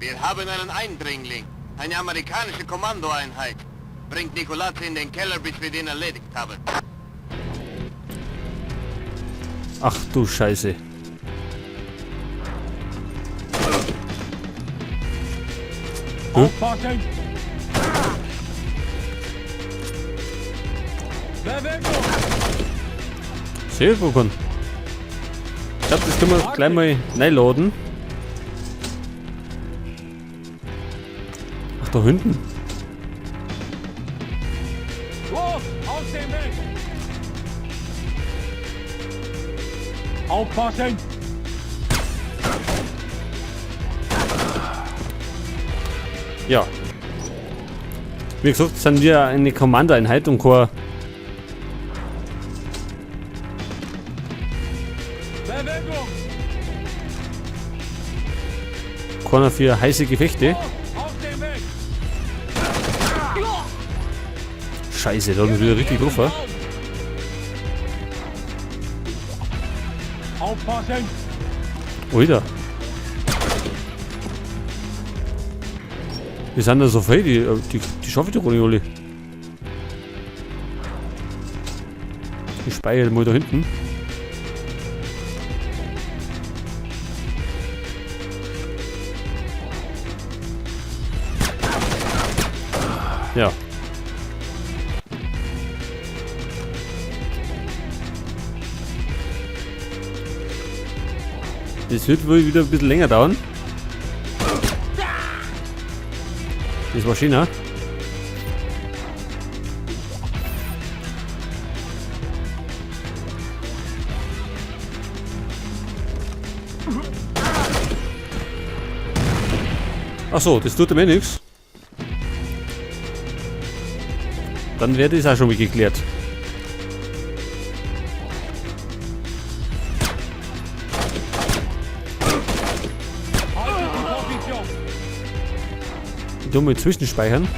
Wir haben einen Eindringling. Eine amerikanische Kommandoeinheit. Bringt Nicolazzi in den Keller, bis wir den erledigt haben. Ach du Scheiße. Aufpassen! Bewegung! Sehr gut. Ich glaube, das können wir gleich mal reinladen. Ach, da hinten. Los, aus dem Weg! Aufpassen! Ja. Wie gesagt, sind wir eine Kommandoeinheit und kein Bewegung! keiner für heiße Gefechte. Los, aus dem Weg! Scheiße, da hat uns wieder richtig getroffen. Aufpassen! Alter. Wir sind da so viel, die schaffe ich doch nicht alle. Ich speichere mal da hinten. Ja. Das wird wohl wieder ein bisschen länger dauern. Das war schön, ne? Ach so, das tut mir nichts. Dann wäre das auch schon mal geklärt. Ich tu mal zwischenspeichern.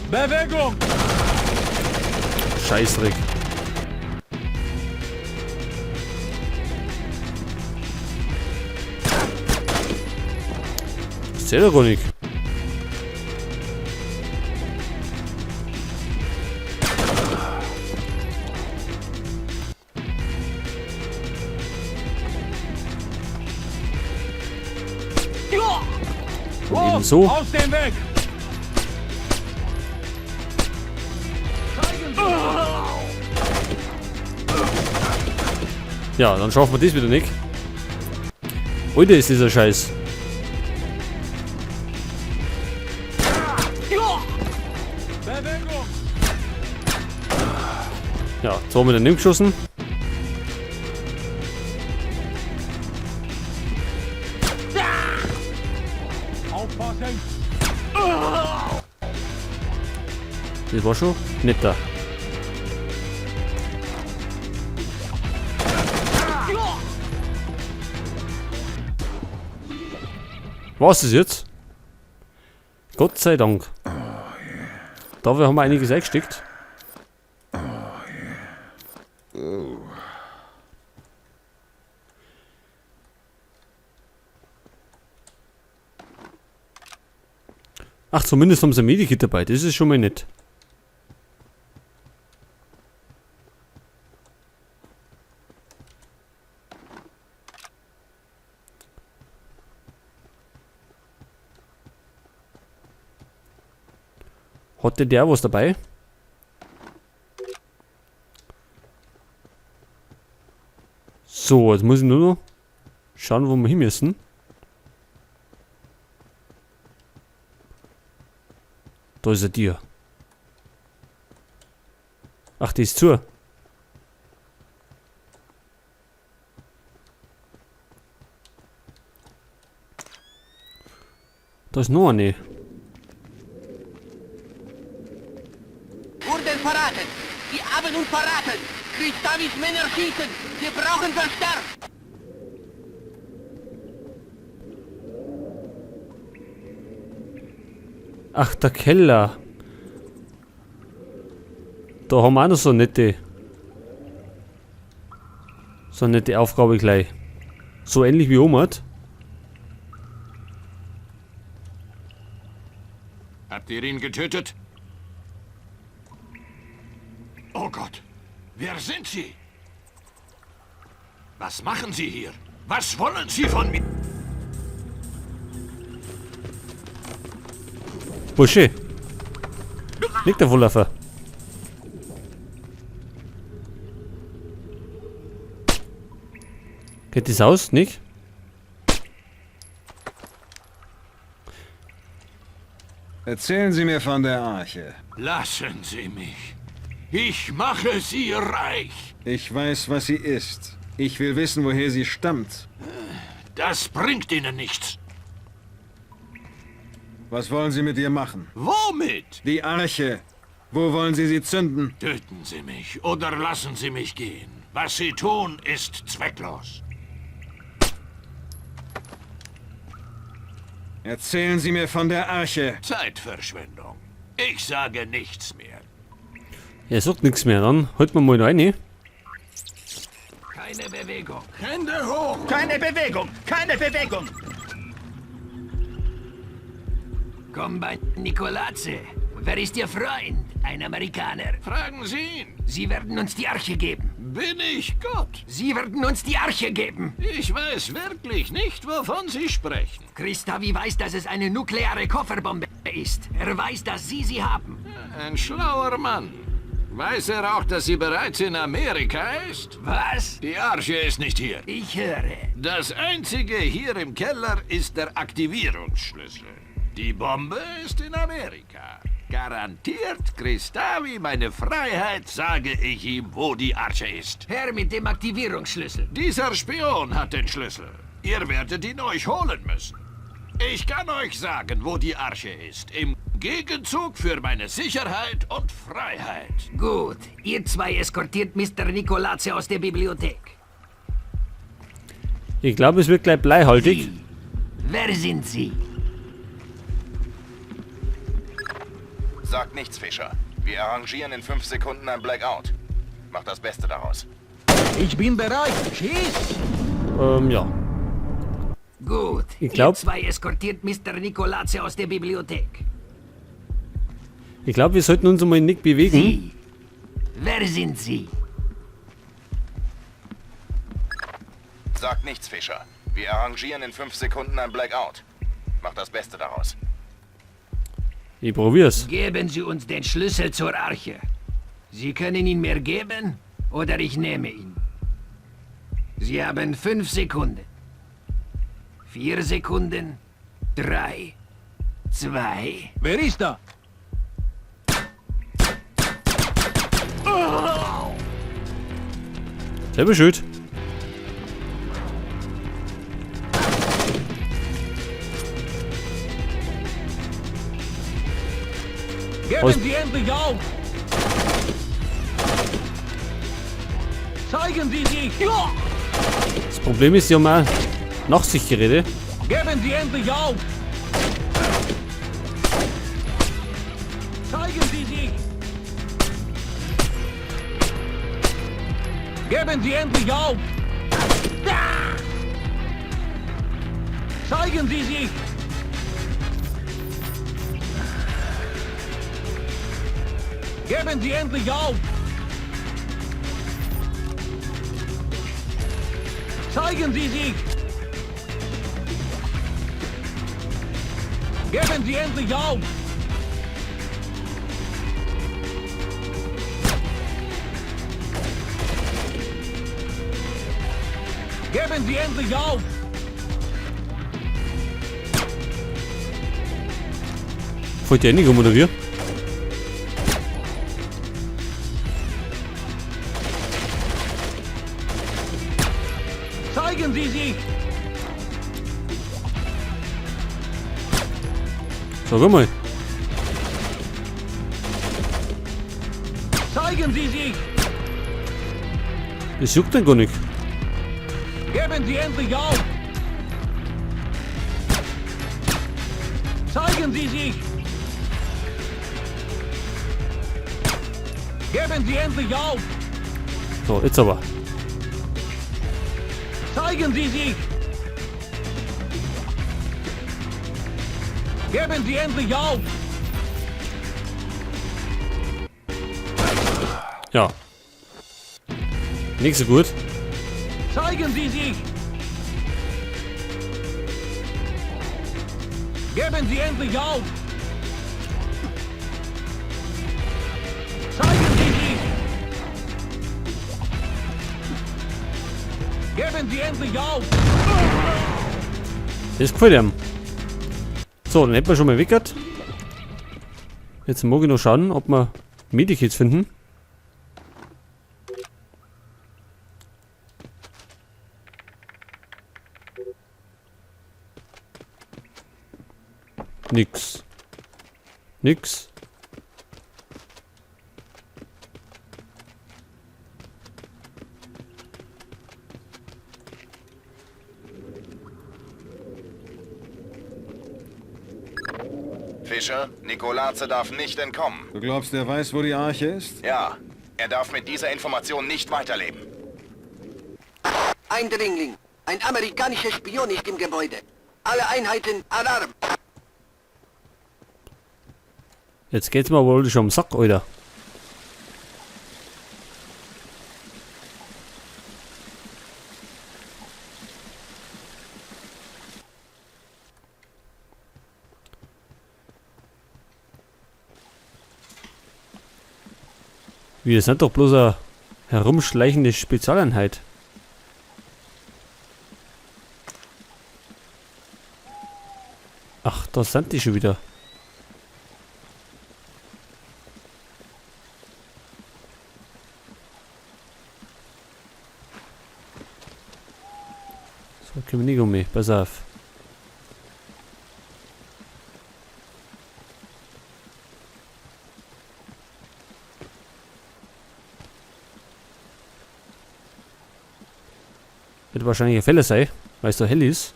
Bewegung! Scheißdreck. Das zählt doch gar nicht. Und eben so. Aus dem Weg! Ja, dann schaffen wir das wieder nicht. Alter, ist dieser Scheiß. Bewegung! Ja, jetzt haben wir daneben geschossen. Aufpassen! Das war schon netter. Was ist jetzt? Gott sei Dank. Da haben wir einiges eingesteckt. Ach, zumindest haben sie ein Medikit dabei. Das ist schon mal nett. Hat denn der was dabei? So, jetzt muss ich nur noch schauen, wo wir hin müssen. Da ist ein Tier. Ach, die ist zu. Da ist noch eine. Wurden verraten! Die haben uns verraten! Cristavis Männer schießen! Wir brauchen Verstärkung! Ach, der Keller. Da haben wir auch noch so nette So eine nette Aufgabe gleich. So ähnlich wie Omad. Habt ihr ihn getötet? Oh Gott, wer sind Sie? Was machen Sie hier? Was wollen Sie von mir? Bursche. Liegt der Wohlläufer. Geht das aus, nicht? Erzählen Sie mir von der Arche. Lassen Sie mich. Ich mache Sie reich. Ich weiß, was sie ist. Ich will wissen, woher sie stammt. Das bringt Ihnen nichts. Was wollen Sie mit ihr machen? Womit? Die Arche. Wo wollen Sie sie zünden? Töten Sie mich oder lassen Sie mich gehen. Was Sie tun, ist zwecklos. Erzählen Sie mir von der Arche. Zeitverschwendung. Ich sage nichts mehr. Er sagt nichts mehr, dann holt man mal noch eine. Keine Bewegung. Hände hoch! Keine Bewegung! Keine Bewegung! Komm bei Nikolaze. Wer ist Ihr Freund? Ein Amerikaner. Fragen Sie ihn. Sie werden uns die Arche geben. Bin ich Gott? Sie werden uns die Arche geben. Ich weiß wirklich nicht, wovon Sie sprechen. Christavi weiß, dass es eine nukleare Kofferbombe ist. Er weiß, dass Sie sie haben. Ein schlauer Mann. Weiß er auch, dass sie bereits in Amerika ist? Was? Die Arche ist nicht hier. Ich höre. Das Einzige hier im Keller ist der Aktivierungsschlüssel. Die Bombe ist in Amerika. Garantiert Christavi meine Freiheit, sage ich ihm, wo die Arche ist. Herr mit dem Aktivierungsschlüssel. Dieser Spion hat den Schlüssel. Ihr werdet ihn euch holen müssen. Ich kann euch sagen, wo die Arche ist. Im Gegenzug für meine Sicherheit und Freiheit. Gut. Ihr zwei eskortiert Mr. Nikolaze aus der Bibliothek. Ich glaube, es wird gleich bleihaltig. Sie. Wer sind Sie? Sagt nichts, Fischer. Wir arrangieren in 5 Sekunden ein Blackout. Mach das Beste daraus. Ich bin bereit! Schieß! Ja. Gut. Ich glaub- Ihr zwei eskortiert Mr. Nikolaze aus der Bibliothek. Ich glaube, wir sollten uns einmal nicht bewegen. Sie. Wer sind Sie? Sagt nichts, Fischer. Wir arrangieren in 5 Sekunden ein Blackout. Mach das Beste daraus. Ich probier's. Geben Sie uns den Schlüssel zur Arche. Sie können ihn mir geben oder ich nehme ihn. Sie haben 5 Sekunden. 4 Sekunden. 3, 2. Wer ist da? Selber schuld. Geben Aus- Sie endlich auf! Zeigen Sie sich! Ja! Das Problem ist, sie haben auch Nachtsichtgeräte. Geben Sie endlich auf! Zeigen Sie sich! Geben Sie endlich auf! Ah! Zeigen Sie sich! Geben Sie endlich auf! Zeigen Sie sich! Geben Sie endlich auf! Geben Sie endlich auf! Fällt der nicht um, oder wie? Zeigen Sie sich! Sag mal. Zeigen Sie sich! Das juckt den gar nicht. Geben Sie endlich auf! Zeigen Sie sich! Geben Sie endlich auf! So, jetzt aber. Zeigen Sie sich! Geben Sie endlich auf! Ja. Nicht so gut. Zeigen Sie sich! Geben Sie endlich auf! Zeigen Sie sich! Geben Sie endlich auf! Das gefällt ihm. So, dann hätten wir schon mal weggehört. Jetzt mag ich noch schauen, ob wir Medikits finden. Nix. Nix. Fischer, Nikolaze darf nicht entkommen. Du glaubst, er weiß, wo die Arche ist? Ja, er darf mit dieser Information nicht weiterleben. Eindringling, ein amerikanischer Spion ist im Gebäude. Alle Einheiten, Alarm! Jetzt geht's mir wohl schon am Sack, Alter. Wir sind doch bloß eine herumschleichende Spezialeinheit. Ach, da sind die schon wieder. So, können wir nicht um mich. Pass auf. Wird wahrscheinlich ein Fehler sein, weil es so hell ist.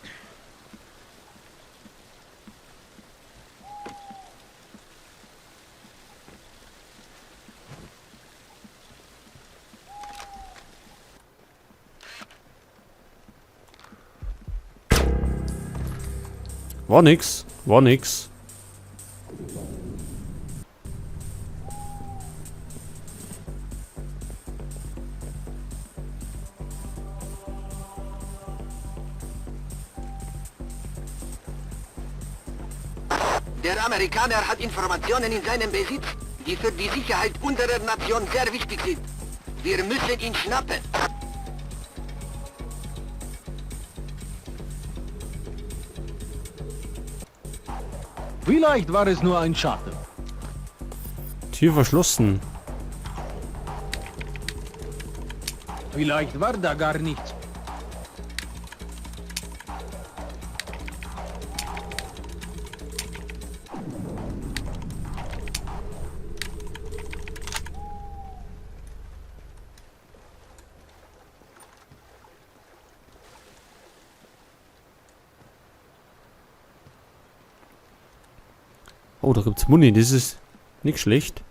War nix, war nix. Der Amerikaner hat Informationen in seinem Besitz, die für die Sicherheit unserer Nation sehr wichtig sind. Wir müssen ihn schnappen. Vielleicht war es nur ein Schatten. Tür verschlossen. Vielleicht war da gar nichts. Oh, da gibt's Muni, das ist nicht schlecht.